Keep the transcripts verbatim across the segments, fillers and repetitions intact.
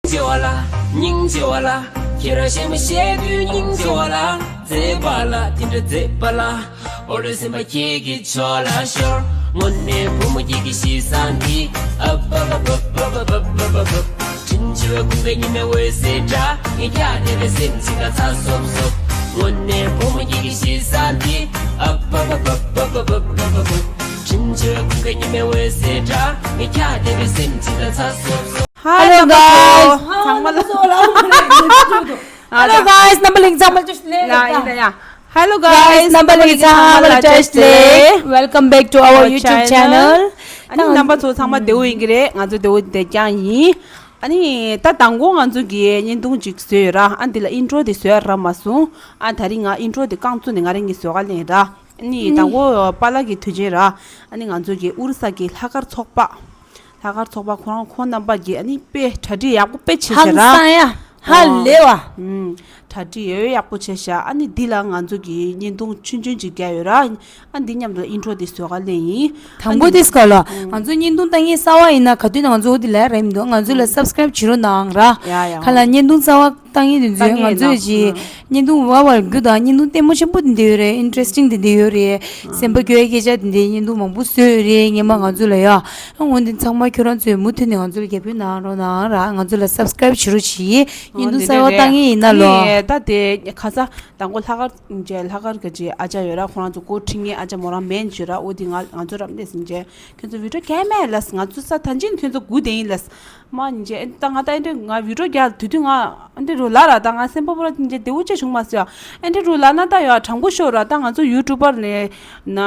ཆེ་བ་ལ། སྙིང་རྗེ་བ་ལ། ཁྱེད་རང་གཞན་མ་བཤད་དུས་སྙིང་རྗེ་བ་ལ། མཛེས་པ་ལ་དེ་འདྲ་མཛེས་པ་ལ། འོ་ལོ་སེམས་པ་ཁྱེད་ཀྱི་ཕྱོགས་ལ་ཤོར། དངོས་གནས་བུ་མོ་ཁྱེད་ཀྱི་གཤིས་བཟང་འདི། ཨ་བ་བ་བ་བ་བ་བ་བ་བ། དྲིན་ཆེ་བའི་ཁུངས་ཀྱི་ཉི་མའི་འོད་ཟེར་འདྲ། ངས་ཁྱེད་བལྟས་པའི་སེམས་ཅིག་ལ་ཚ་སོབ་སོབ། དངོས་གནས་བུ་མོ་ཁྱེད་ཀྱི་གཤིས་བཟང་འདི། ཨ་བ་བ་བ་བ་བ་བ་བ་བ། དྲིན་ཆེ་བའི་ཁུངས་ཀྱི་ཉི་མའི་འོད་ཟེར་འདྲ། ངས་ཁྱེད་བལྟས་པའི་སེམས་ཅིག་ལ་ཚ་སོབ་སོབ། Hi, Hello, number guys. Two. ཚང་མ་ལ། Hello, guys. རྣམ་པ་ལྷན་རྒྱས་ཚང་མ་ལ་བཀྲ་ཤིས་བདེ་ལེགས། ཡ་ཡིན་ད་ཡ། Hello, guys. རྣམ་པ་ལྷན་རྒྱས་ཚང་མ་ལ་བཀྲ་ཤིས་བདེ་ལེགས། Welcome back to our YouTube channel. ཨ་ནི་རྣམ་པ་ཚོ་ཚང་མ་བདེ་པོ་ཡིན་གྱི་རེད། ང་ཚོ་བདེ་པོ་བདེ་རྐྱང་ཡིན། ཨ་ནི་ད་དང་པོ་ང་ཚོ་གི་བརྙན་ཐུང་ཅིག་བཟོས་ཡོད་ར། ཨ་འདི་ལ་ཨིན་ཊྲོ་དེ་བཟོས་རག་མ་སོང་། ཨ་ད་རིང་ང་ཨིན་ཊྲོ་དེ་རྐང་བཙུགས་ནས་ང་རང་གིས་བཟོས་ག་ལེན་ར། ཨ་ནི་དང་པོ་པཱ་ལགས་ཀྱི་དུས་ཆེན་ར། ཨ་ནི་ང་ཚོ་གི་ཨོ་རི་ས་གི་ལྷག་དཀར་ཚོགས་པ། ལྷག་དཀར་ཚོགས་པ་ཁོ་རང་ཁོང་རྣམ་པ་གིས་ཨ་ནི་དཔེ་གྲ་སྒྲིག་ཡག་པོ་དཔེ་བྱས་ཤག་ར། ཧང་སང་ཡ། ཧ་ལས་བ། ཨུམ། གྲ་སྒྲིག་ཡོད་ཡག་པོ་བྱས་ཤག་ཨ་ནི་འདི་ལ་ང་ཚོ་གི་བརྙན་ཐུང་ཆུང་ཆུང་ཅིག་བརྒྱབ་ཡོད་ར། ཨ་འདི་མཉམ་དུ་ཨིན་ཊྲོ་དེ་བཟོས་ག་ལེན་ཡིན། དང་པོ་དེ་སྐབས་ལ་ང་ཚོ་བརྙན་ཐུང་ལྟ་མཁན་གསར་པ་ཡིན་ན་ག་དུས་ན་ང་ཚོ་འོ་དེ་ལ་རེད་མི་འདུག་ང་ཚོ་ལ་སབ་སི་ཀེ་རེབ་བྱེད་རོགས་གནང་ར། ཡ་ཡ། ཁ་ལ་བརྙན་ཐུང་གསར་པ་ལྟ་མཁན་དེ་ཚོས་ལྟ་མཁན་ང་ཚོས་ཡིན་ན་ཅིག་ཨ། བརྙན་ཐུང་བ་བར་རྒྱུ་དང་བརྙན་ཐུང་ལྟད་མོ་ཆེན་པོ་དེ་འདྲ་ཡོད་རེད། ཨིན་ཊི་རེ་སི་ཊིང་དེ་འདྲ་ཡོད་རེད། སེམས་པ་སྐྱོ་བའི་སྐད་ཆ་དེ་འདྲའི་བརྙན་ཐུང་མང་པོ་བཟོས་ཡོད་རེད། སྔོན་མ་ང་ཚོ་ལ་ཡ། འོ་འདི་ཚང་མ་ཁྱོད་རང་ཚོས་མུ་མཐུད་ནས་ང་ཚོ་ལ་རྒྱབ་སྐྱོར་གནང་རོགས་གནང་ར། ང་ཚོ་ལ་སབ་སི་ཀེ་རེབ་བྱེད་རོགས་བྱེད། བརྙན་ཐུང་གསར་པ་ལྟ་མཁན་ཡིན་ན་ལོ། ཨ་ནི་ད་དེ་ཁ་ས་དང་པོ་ལྷག་དཀར་མཇལ། ལྷག་དཀར་གྱི་ཨ་ཅག་ཡོད་ར། ཁོ་རང་ཚོ་སྒོ་ཁྲིད་མཁན་ཨ་ཅག་མོ་རང་མེན་བརྗོད་ར། འོ་དེ་ང་ང་ཚོ་རབ་གནས་སེ་མཇལ། ཁྱོད་ཚོ་བི་ཌི་ཡོ་རྒྱག་མེད་ལབ། ང་ཚོ་ས་ཐང་ཆེན་ཁྱོད་ཚོ་སྒུག་བསྡད་ཡིན་ལབ། མ་ཉིན་བྱས་ཨེ་ད་ང་ད་ཨེ་འདྲ་ང་བི་ཌི་ཡོ་རྒྱག་དུས་དུས་ང་ཨེ་འདྲ་རུ་ལ་ར། ད་ང་སེམས་པ་པོ་ར་ཉིན་བྱས་བདེ་བོ་ཅིག་བྱུང་མ་སོང་ཡ། ཨེ་འདྲ་རུ་ལ་ན་ད་ཡ་དྲང་པོ་ཤོད་ར། ད་ང་ཚོ་ཡུ་ཊུབ་པར་ནས་ན་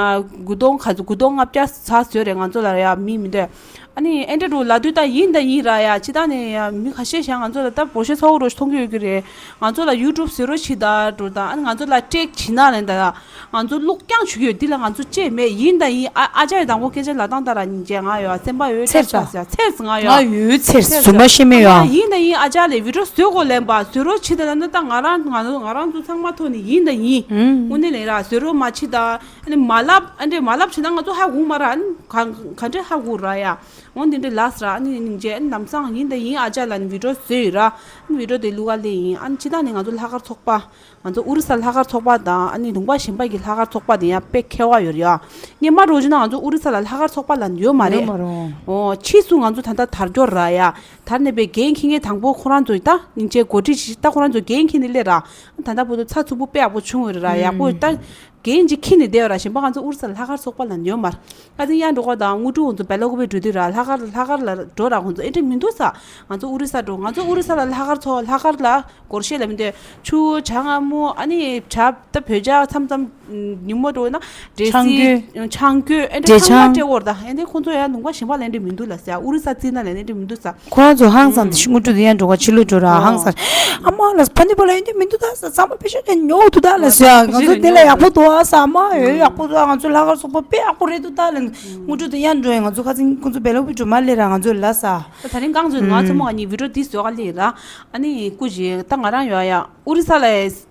དགུ་སྟོང་ག་ཚོད་དགུ་སྟོང་ལྔ་བརྒྱ་ཚར་སོང་རེད། ང་ཚོ་ལ་ཡ་མི་མི་འདོད། ཨ་ནི་ཨེ་འདྲ་རུ་ལ་དུས་ད་ཡིན་ད་ཡིན་ར་ཡ། ཅི་ད་ནས་ཡ་མི་ཁ་ཤས་ཤིག་ང་ཚོ་ལ་ད་འབོར་ཆེ་ཚ་བོ་རོ་ཞིག་མཐོང་གི་ཡོད་ཀྱི་རེད། ང་ཚོ་ལ་ཡུ་ཊུབ་བཟོ་རོགས་བྱེད་ད་འགྲོ་ད། ཨ་ནི་ང་ཚོ་ལ་ཊེག་བྱེད་ན་ལན་ད། ང་ཚོ་བླུགས་རྐྱང་བྱུག་ཡོད། འདི་ལ་ང་ཚོ་ཅེས་མེད། ཡིན་དང་ཡིན། ཨ་ཨ་ཅག་ཡི་དང་པོ་སྐད་ཆ་ལ་བཏང་ད་ར་ཉིན་བྱས་ང་ཡོད་སེམས་པ་ཡོད་ཚེར་ཚ་ཚ་ཚེར་ང་ཡོད་ང་ཡོད་ཚེར་ཚེར་ཚ་མ་ཤེས་མེད་ཡོད། ཡིན་དང་ཡིན། ཨ་ཅག་ལས་བི་ཌི་ཡོ་བཟོ་དགོས་ལན་པ་བཟོ་རོགས་བྱེད་ད་ལ་ན་ད་ང་རང་ང་ང་རང་ཚོ་ཚང་མ་ཐོག་ནས་ཡིན་དང་ཡིན། ཨུམ། དངོས་གནས་ལན་ར་བཟོ་རོགས་མ་བྱེད་ད། ཨ་ནི་མ་ལབ། ཨ་འདྲས་མ་ལབ་བྱེད་ན་ང་ཚོ་ཧ་གོ་མ་ར། ཨ་ནི་ག་ག་འདྲས་ཧ་གོ་ར་ཡ། འོ་འདི་འདྲས་ལགས་ར། ཨ་ནི་ཉིན་བྱས་ཨ་ནི་ལམ་སང་ཡིན་དང་ཡིན། ཨ་ཅག་ལ་ནི་བི་ཌི་ཡོ་བཟོས་ཡོད་ར། ཨ་ནི་བི་ཌི་ཡོ་དེ་བླུག་ག་ལེན་ཡིན། ཨ་ནི་ཅི་ད་ནི་ང་ཚོ་ལྷག་དཀར་ཚོགས་པ། ང་ཚོ་ཨོ་རི་ས་ལྷག་དཀར་ཚོགས་པ་དང་ཨ་ནི་ལུང་པ་གཞན་པ་གི་ལྷག་དཀར་ཚོགས་པ་དེ་ཡང་དཔེ་ཁྱད་པར་ཡོད་རེད་ཡ། སྔོན་མ་འདྲ་བོ་བྱས་ན་ང་ཚོ་ཨོ་རི་ས་ལ་ལྷག་དཀར་ཚོགས་པ་ལབ་ཡོད་མ་རེད། ཡོད་མ་རེད། འོ་ཕྱིས་སུ་ང་ཚོ་ད་ལྟ་དར་འགྱོ་ར་ཡ། དར་ནས་པའི་འགན་འཁྱེར་མཁན་དང་པོ་ཁོ་རང་ཚོ་ད་སྙིང་རྗེ་གོ་སྒྲིག་བྱས། ད་ཁོ་རང་ཚོ་འགན་འཁྱེར་ནས་སླེབས་ར། ད་ལྟ་བར་དུ་ཚགས་ཚུད་པོ་དཔེ་ཡག་པོ་བྱུང་ཡོད་རེད་ར། ཡག་པོ་ད་འགན་ཅིག་འཁྱེར་ནས་བསྡད་ཡོད་ར། གཞན་པ་ང་ཚོ་ཨོ་རི་ས་ལ་ལྷག་དཀར་ཚོགས་པ་ལབ་ཡོད་མ་རེད། ཁ་སང་ཡར་འགྲོ་ག་དང་དངོས་གྲུབ་ཁོང་ཚོ་སྦེལ་ཀོབ་འགྲོ་དུས་ར། ལྷག་དཀར་ལྷག་དཀར་ལ་འགྲོ་ར། ཁོང་ཚོ་ཨེ་འདྲས་མི་འདུག་ས། ང་ཚོ་ཨོ་རི་ས་འགྲོ། ང་ཚོ་ཨོ་རི་ས་ལ་ལྷག་དཀར་ཚོགས། ལྷག་དཀར་ལ་སྒོར་གཞས་ལ་མི་འདོད། ཆུ་བོ་ཇ་མངར་མོ། ཨ་ནི་ཇ་ད་བོད་ཇ་མཚམས་མཚམས་ཉིན་མོ་འགྲོ་ན་འབྲས་ཆང་སིལ་གོས། ཆང་གོས། ཨེ་འདྲས་འབྲས་ཚང་མ་ཆང་སྤྲད་འོར་ད། ཨེ་འདྲས་ཁོང་ཚོ་ཡང་ལུང་པ་གཞན་པ་ལ་ཨེ་འདྲས་མི་འདུག་ལ་ཟེར། ཨོ་རི་ས་བརྩིས་ན་ལ་ཨེ་འདྲས་མི་འདུག་ས། ཁོ་རང་ཚོ་ཧང་སང་དེ་ཤི་དངོས་གྲུབ་དེ་ཡང་འགྲོ་ག་ཕྱི་ལོགས་འགྲོ་ར། ཨོ། ཧང་སང་། ཨ་མ་ལ་ཕ་ནི་པ་ལ་ཨེ་འདྲས་མི་འདུག་ད་ས། ཚང་མ་པེ་ཤ་ཅན་ཉོ་འདུག་ད་ལ་ཟེར། ང་ཚོ་དེ་ལ་ཡག་པོ་འདུག་ཨ་ས། མ་ཡོད་ཡག་པོ་འདུག་ང་ཚོ་ལྷག་དཀར་ཚོགས་པ་དཔེ་ཡག་པོ་རེད་འདུག་ད་ལ། དངོས་གྲུབ་དེ་ཡང་འགྲོ་ཡ། ང་ཚོ་ཁ་སང་ཁོང་ཚོ་སྦེལ་ཀོབ་འགྲོ་མ་སླེབས་ར། ང་ཚོ་ལ་ས། ད་དེ་རིང་རྐང་བཙུགས་ང་ཚོ་མོ་གཉིས་བི་ཌི་ཡོ་འདི་བཟོ་ག་སླེབས་ར། ཨ་ནི་སྐུ་མཁྱེན་ད་ང་རང་ཡོད་ཡ། ཨོ་རི་ས་ལ་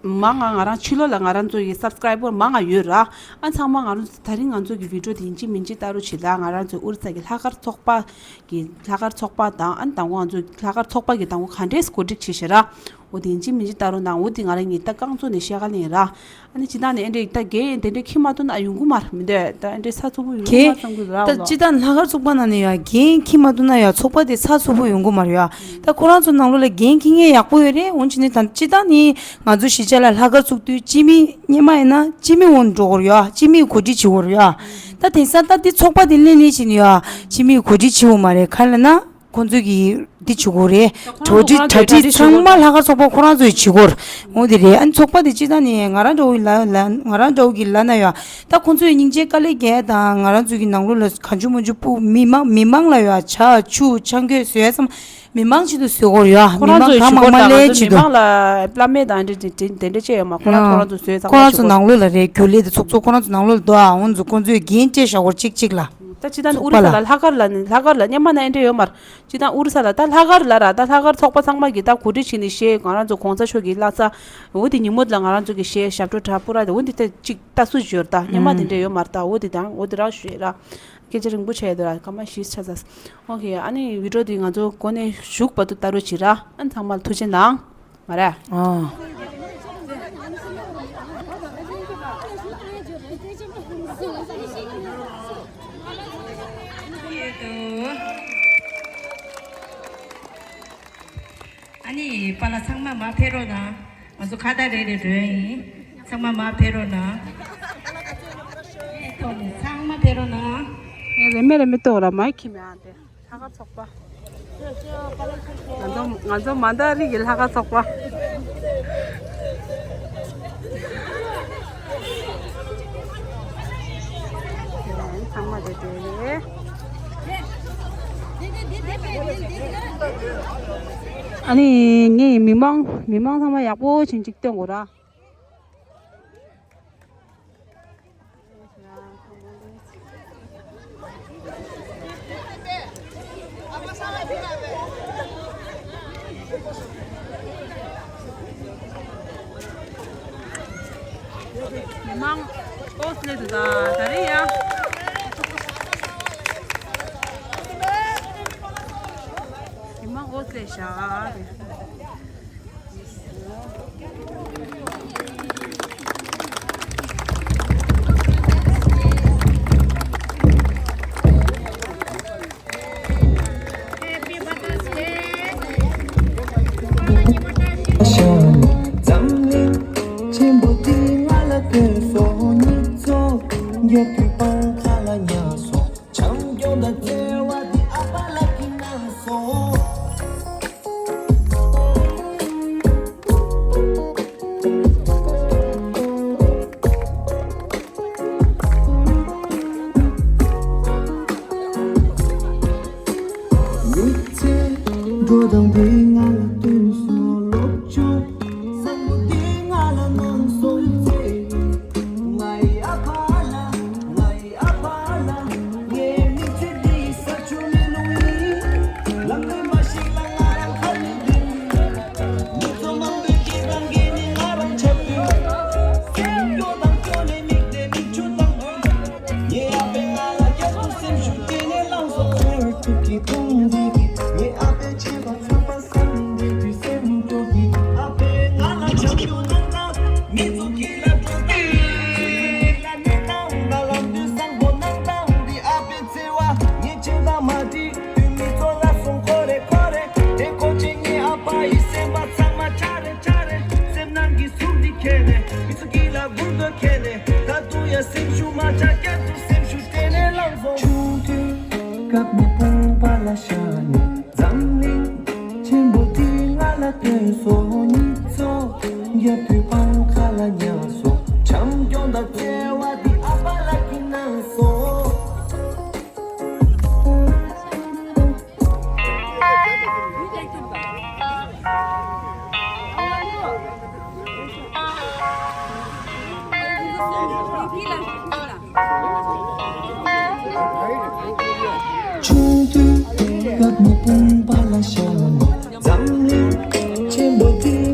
མང་ང་ང་རང་ཕྱི་ལོགས་ལ་ང་རང་ཚོ་ཡི་སབ་སི་ཀེ་རའི་བར་མང་ང་ཡོད་ར། ཨ་ཚང་མ་ང་རང་ཚོ་ད་རིང་ང་ཚོ་གི་བི་ཌི་ཡོ་དེ་ཡིན་གཅིག་མིན་གཅིག་ལྟ་རོགས་བྱེད་ད། ང་རང་ཚོ་ཨོ་རི་ས་གི་ལྷག་དཀར་ཚོགས་པ་གི་ལྷག་དཀར་ཚོགས་པ་དང་། ཨ་ནི་དང་པོ་ང་ཚོ་ལྷག་དཀར་ཚོགས་པ་གི་དང་པོ་ག་འདྲས་གོ་སྒྲིག་བྱེད་ཤེས་ར། འོ་དེ་ཡིན་གཅིག་མིན་གཅིག་ལྟ་རོགས་གནང་། འོ་དེ་ང་རང་གཉིས་ད་རྐང་བཙུགས་ནས་བཤད་ག་ལེན་ར། ཨ་ནི་སྤྱི་བཏང་ནས་ཨེ་འདྲས་ད་འགན་དེ་འདྲས་འཁྱེར་མ་ཐུབ་ན་ཡོང་གི་མ་རེད། མི་འདོད་ད་ཨེ་འདྲས་ཚགས་ཚུད་པོ་ཡོང་གི་མ་རེད་བསམ་གི་ར། ད་སྤྱི་བཏང་ལྷག་དཀར་ཚོགས་པ་ནང་ནས་ཡ་འགན་འཁྱེར་མ་ཐུབ་ན་ཡ་ཚོགས་པ་དེ་ཚགས་ཚུད་པོ་ཡོང་གི་མ་རེད་ཡ། ད་ཁོ་རང་ཚོ་ནང་ལོགས་ལ་འགན་འཁྱེར་མཁན་ཡག་པོ་ཡོད་རེད། འོན་ཀྱང་ནི་ད་སྤྱི་བཏང་ནི་ང་ཚོ་གཞིས་ཆགས་ལ་ལྷག་དཀར་ཚོགས་དུས་སྤྱི་མི་སྔོན་མ་ཡིན་ན་སྤྱི་མི་འོང་འགྲོ་གི་རེད་ཡ། སྤྱི་མི་གོ་སྒྲིག་བྱེད་དགོས་རེད་ཡ། ད་དེང་སང་ད་འདི་ཚོགས་པ་དེ་སླེབས་སླེབས་བྱས་ནས་ཡ་སྤྱི་མི་གོ་སྒྲིག་བྱེད་དགོས་མ་རེད། ག་རེ་ལབ་ན། ཁོང་ཚོས་ཀྱིས་འདི་བྱེད་དགོས་རེད། གྲ་སྒྲིག་གྲ་སྒྲིག་ཚང་མ་ལྷག་དཀར་ཚོགས་པ་ཁོ་རང་ཚོས་བྱེད་དགོས་རེད། འོ་དེ་རེད། ཨ་ནི་ཚོགས་པ་དེ་སྤྱི་བཏང་ནས་ང་རང་འདྲ་བོ་ལ་ལ་ང་རང་འདྲ་བོ་གི་ལ་ན་ཡོད། ད་ཁོང་ཚོས་སྙིང་རྗེ་དཀའ་ལས་རྒྱག་དང་། ང་རང་ཚོ་གི་ནང་ལོགས་ལ་གང་བྱུང་མང་བྱུང་སྤུ་མི་མང་མི་མང་ལ་ཡོད་ཇ་ཆུ་ཆང་གོས་བཟོ་ཡ་ཚང་མ་མི་མང་ཆེད་དུ་བཟོ་དགོས་རེད་ཡ། ཁོ་མི་རང་མང་ཚོས་གང་བྱེད་མང་དགོས་མང་ད། ང་ལས་ཚོ་ཆེད་མི་དུ། མང་ལ་བླ་མེད་དང་འདྲ་འདྲ་འདྲ་འདྲ་བྱས་ཡོད་མ། ཁོ་རང་ཁོ་རང་ཚོ་བཟོས་ཚང་ཁོ་མ་རང་ཚོ་བྱེད་དགོས། ནང་ལོགས་ལ་རེད། རྒྱུན་ལས་དེ་ཚོགས་གཙོ་ཁོ་རང་ཚོ་ནང་ལོགས་ལ་འདུག་ཨ། འོ་ཚོ་ཁོང་ཚོས་འགན་སྤྲད་བཞག་གོ་གཅིག་གཅིག་ལ། ད་སྤྱི་བཏང་ཨོ་རི་ཚོགས་པ་ས་ལ། ལ་ལྷག་དཀར་ལ་ནི་ལྷག་དཀར་ལ་སྔོན་མ་ན་ཨེ་འདྲས་ཡོད་མ་རེད། སྤྱི་བཏང་ཨོ་རི་ས་ལ་ད་ལྷག་དཀར་ལ་ར། ད་ལྷག་དཀར་ཚོགས་པ་ཚང་མ་གིས་ད་གོ་སྒྲིག་བྱས་ནས་གཞས་ང་རང་ཚོ་གོང་ས་མཆོག་གི་བླ་གཟའ། འོ་དེ་ཉིན་མོ་ལ་ང་རང་ཚོ་གི་གཞས་ཞབས་བྲོ་གྲྭ་པུ་ར་དེ་འོ་འདི་ད་གཅིག་ལྟ་སུ་ཞོར་ད་སྔོན་མ་དེ་འདྲས་ཡོད་མ་རེད། ད་འོ་དེ་དང་འོ་དེ་རག་ཞུ་ཡས་ར། སྐད་ཆ་རིང་པོ་བྱས་ཡོད་ར། སྐར་མ་བཞི་ཆགས་ཚར། ཨོ་ཁེ། ཨ་ནི་བི་ཌི་ཡོ་འདི་ང་ཚོ་འགོ་ནས་གཞུག་བར་དུ་ལྟ་རོགས་བྱེད་ར། ཨ་ནི་ཚང་མ་ལ་ཐུགས་རྗེ་གནང་། མ་རེད། ཨ། ཨ་ནི་པཱ་ལགས་ཚང་མ་མར་ཕེབས་རོགས་གནང་། ང་ཚོ་ཁ་བརྡ་རེ་རེ་འགྲོ་ཡ་ཡིན། ཚང་མ་མར་ཕེབས་རོགས་གནང་། ཨེ་ཐོག་ནས་ཚང་མ་ཕེབས་རོགས་གནང་། ངས་རེ་མེ་རེ་མེ་ལྟོས་ར། མ་ཁྱི་མེད་ཨ་དེ། ལྷག་དཀར་ཚོགས་པ། ང་ཚོ་ང་ཚོ་མན་དཱ་རི་གི་ལྷག་དཀར་ཚོགས་པ། ཚང་མ་དེ་དེ་རེད། ཨ་ནི་ངས་མི་མང་མི་མང་ཚང་མ་ཡག་པོ་བྱིན་ཅིག་སྟོན་དགོས་ར། མི་མང་ཨོ་སི་ལེ་དུ་ད་ད་རེ་ཡ། མི་མང་ཨོ་སི་ལེ་ཤ། འཛམ་གླིང་ཆེན་པོ་འདི་ང་ལ་ཐོས་སོ། གཉིད་སོ་རྒྱབ་དུས་སྤང་ཁ་ལ་ཉལ་སོ། བྱམས་སྐྱོང་དང་བརྩེ་བ་འདི་ཨ་ཕ་ལགས་ཀྱིས་གནང་སོང་། མི་ཚེ་འགྲོ་སྟངས་འདི་ང་ལ་སྟོན་སོང་། ལོ་ཆུང་བཟང་པོ་འདི་ང་ལ་གནང་སོང་། ཚེ་ང་ཡི་ཨ་ཕ་ལགས། ང་ཡི་ཨ་ཕ་ལགས། ངའི་མི་ཚེ་འདི་ས་ཆུ་མེ་རླུང་ཡིན། ལམ་སྟོན་པ་ཞིག་ལ་ང་རང་ཁ་ལི་འདུག་མི་ཚོགས་མང་པོས་སྐད་གདངས་བརྒྱབ་ནས་ང་རང་ཆགས་འདུག་སེམས་སྐྱོ་དང་སྐྱོ་ནས་མིག་ནས་མིག་ཆུ་བཏང་འདུག་ངའི་ཨ་ཕས་ང་ལ་བསྐྱར་དུ་སེམས་ཤུགས་སྤྲད་ནས་བླངས་སོང་། ཚོར་ཐུག་གི་དཔུང་སྡེ་གིས་ངའི་ཨ་ཕའི་བྱས་པ་ཚང་མ་བསམ་བསྡད་དུས་སེམས་སྐྱོ་གི། ཨ་ཕས་ང་ལ་བྱམས་སྐྱོང་གནང་དང་། མི་ཚོ་སྐྱིད་ལ་སྤྲོ་དང་། མི་ཚོ་སྐྱིད་ལ་གནས་དང་། ད་ལམ་དུས་བཟང་པོ་གནང་དང་། འདི་ཨ་ཕའི་བརྩེ་བ་ངས་བྱས་དང་མ་བྲིས། དུས་མི་ཚོ་ལ་སོང་ཁོ་རེ་ཁོ་རེ། དེ་ཁོ་ཅིག་ངའི་ཨ་ཕ་ཡི་སེམས་པ་ཚང་མ་ཆ་རེ་ཆ་རེ། སེམས་ནང་གི་ཟུག་འདི་ཁྱེར་ནས། མི་ཚོ་སྐྱིད་ལ་མགུར་འདོན་ཁྱེར་ནས། ད་དུང་ཡང་སེམས་ཤུགས་མ་ཆག་བསྐྱར་དུ་སེམས་ཤུགས་སྤྲད་ནས་བླངས་སོང་། ཆུང་དུས་སྐབས་ནས་དཔུང་པ་ལ་བཞག་ནས། འཛམ་གླིང་ཆེན་པོ་འདི་ང་ལ་སྟོན་སོང་། གཉིད་སོ་རྒྱབ་དུས་སྤང་ཁ་ལ་ཉལ་སོང་། བྱམས་སྐྱོང་དང་བརྩེ་བ་འདི་ཨ་ཕ་ལགས་ཀྱིས་གནང་སོང་། ཆུང་དུས་སྐབས་ནས་དཔུང་པ་ལ་བཞག་ནས། འཛམ་གླིང་ཆེན་པོ་འདི་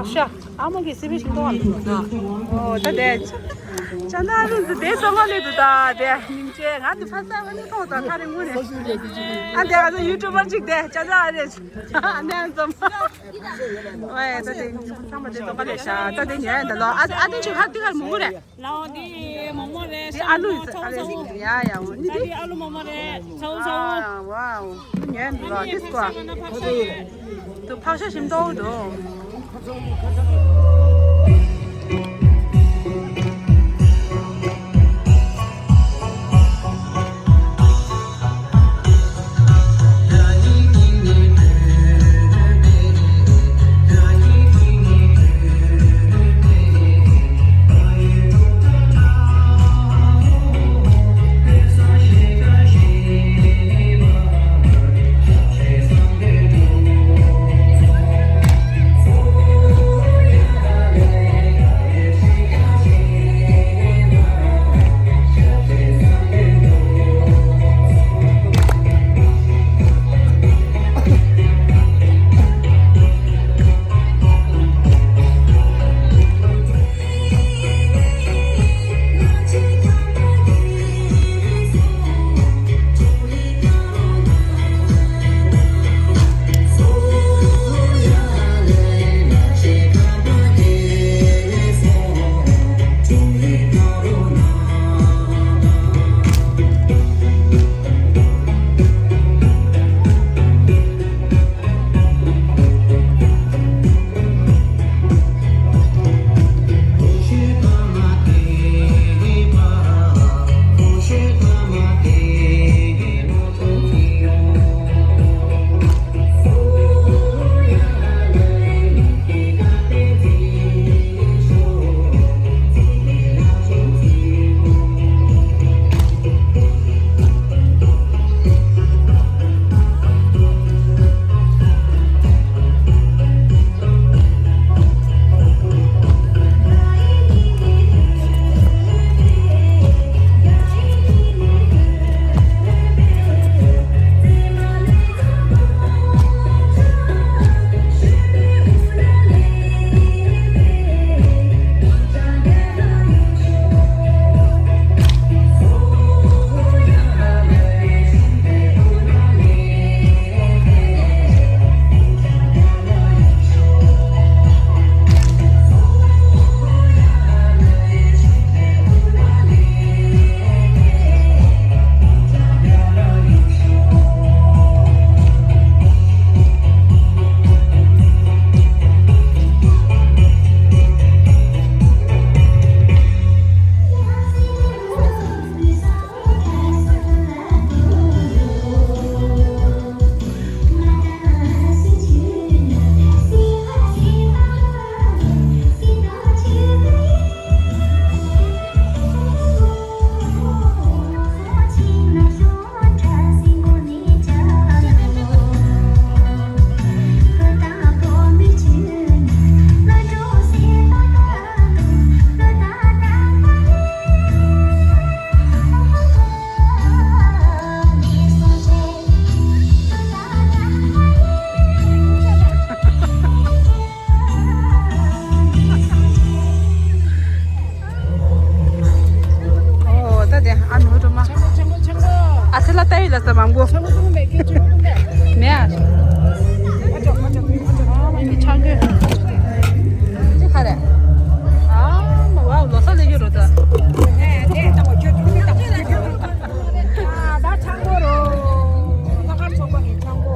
ཤ། ཨ་མ་གི་སི་པན་ཞིག་གཏོང་བ་འདུག་ཨོ་ད་དེ། ཅ་ན་རུ་འདི་དེ་ཙམ་མ་ལས་འདུག་ད་དེ་སྙིང་རྗེ། ང་འདི་ཕ་ས་བ་ནི་མཐོང་དང་ཐ་རེ་ངུ་ནས། ཨ་དེ་ང་ཚོ་ཡུ་ཊུབ་པར་ཅིག་དེ་ཅ་ན་རེ། ཨ་ནེ་ཙམ། ཨོ་ད་དེ་ཚང་མ་དེ་ཙམ་མ་ལས་ཤ། ད་དེ་ཉལ་འདི་ལོ། ཨ་ཨ་དེ་ཅིག་ཧ་དེ་གར་མོ་མོ་རེད། ལའོ་འདི་མོག་མོག་རེད། འདི་ཨ་ལུ་ཨ་ལེ་ཡ་ཡ་འོ་ནི་ད་འདི། འདི་ཨ་ལུ་མོག་མོག་རེད། ཚའོ་ཚའོ། ཨ་ཝའོ། ཉན་ལོ་ཏིས་ཀོ། ཕག་ཤ་ཞིམ་ཏོག་འདུག་ཨོ་ད་དེ་ཨ་ནུ་རུ་མ། ཨ་སི་ལ་ཏའི་ལ་ས་མང་པོ། མེ་ཨ། ཨ་ནི་ཆང་གི། ཅི་ཁ་རེ། ཨ་མ་ཝའོ་ལོ་ས་ལེ་ཡོད་རོ་ད། ཨ་ད་ཆང་གོ་རོ། ལྷག་དཀར་ཚོགས་པ་གི་ཆང་གོ།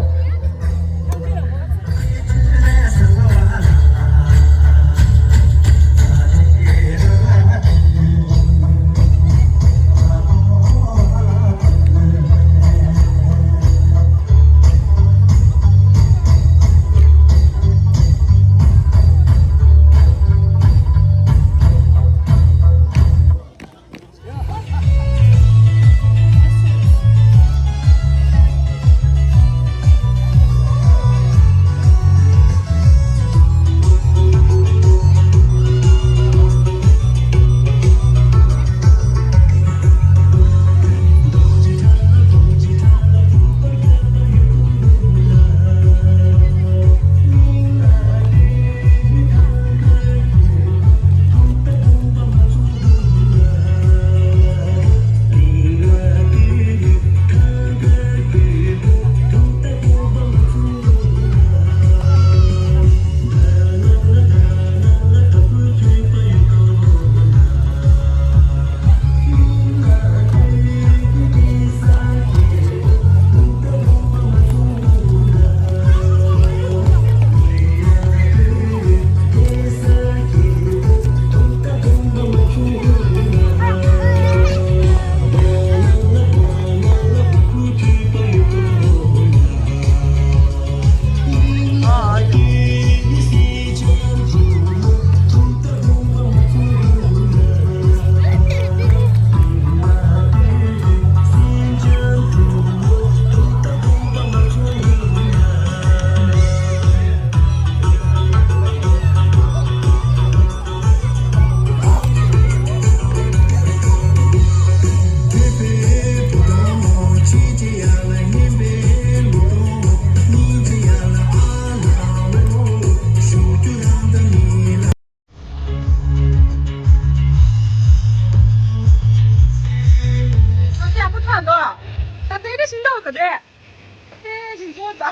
ཤིང་ཏོག་དེ་རེད། ཨེ་ཤིང་ཏོག་ད།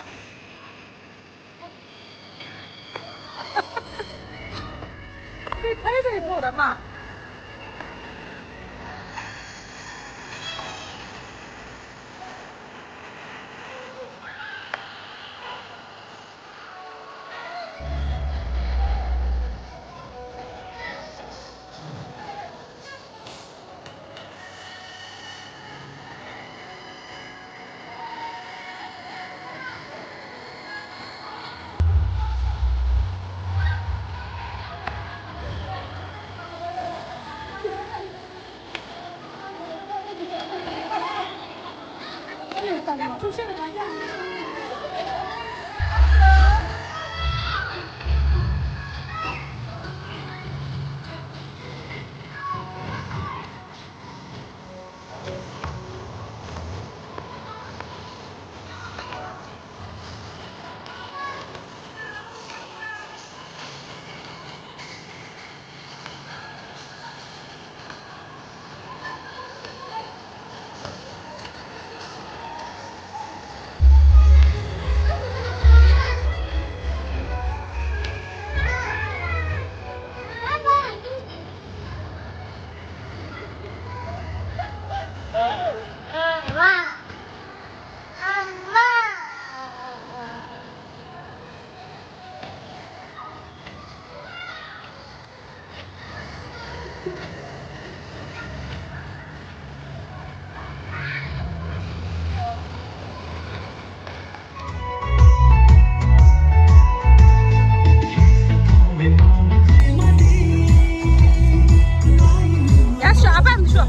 དེ་ཐའི་རེད་ཐོག་ར་མ། ཡ་ཤོ་ཨ་ཕ་འདི་ཤོ།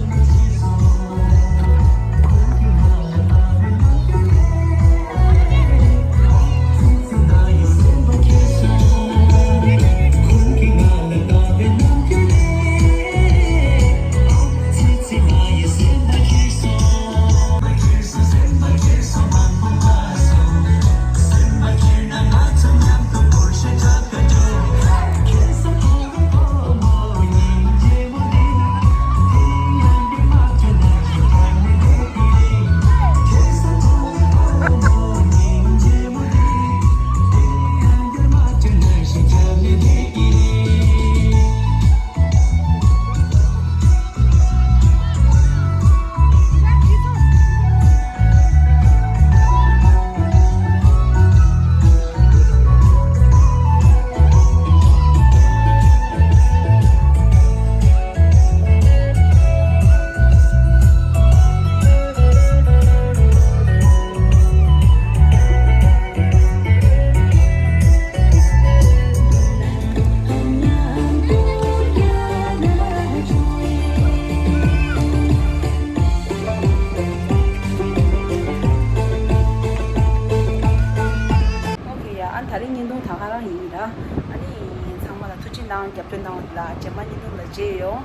ཨོ་ཁེ་ཡ། ཨ་ད་རིང་བརྙན་ཐུང་ད་ག་རང་ཡིན་ད། ཨ་ནི་ཚང་མ་ལ་ཐུགས་རྗེ་གནང་། རྒྱབ་སྐྱོར་གནང་བ་ལ། རྗེས་མ་བརྙན་ཐུང་ལ་མཇལ་ཡོང་།